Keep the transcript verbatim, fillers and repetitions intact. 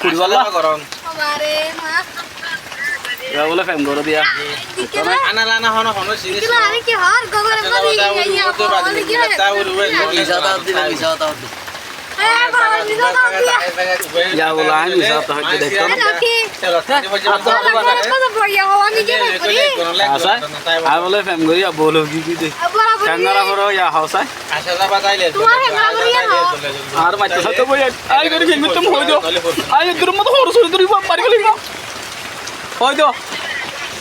Kuri bolla. Añára bóle fem goró diya. Ana lana hono hono sinis. Misá hotá hoódde, misá hotá hoódde. Ya bóle, añí misá hotá hoódde, dekkó. Asá, añí bóle fem gorí, ya bóle ki ki de. Kengóri foró, ya hosá. Añáre maitto saitó bói, añí gorí fem goittám, hoói do. Añí eddur moto horos gorí dóri mari félaibo. Hoói do.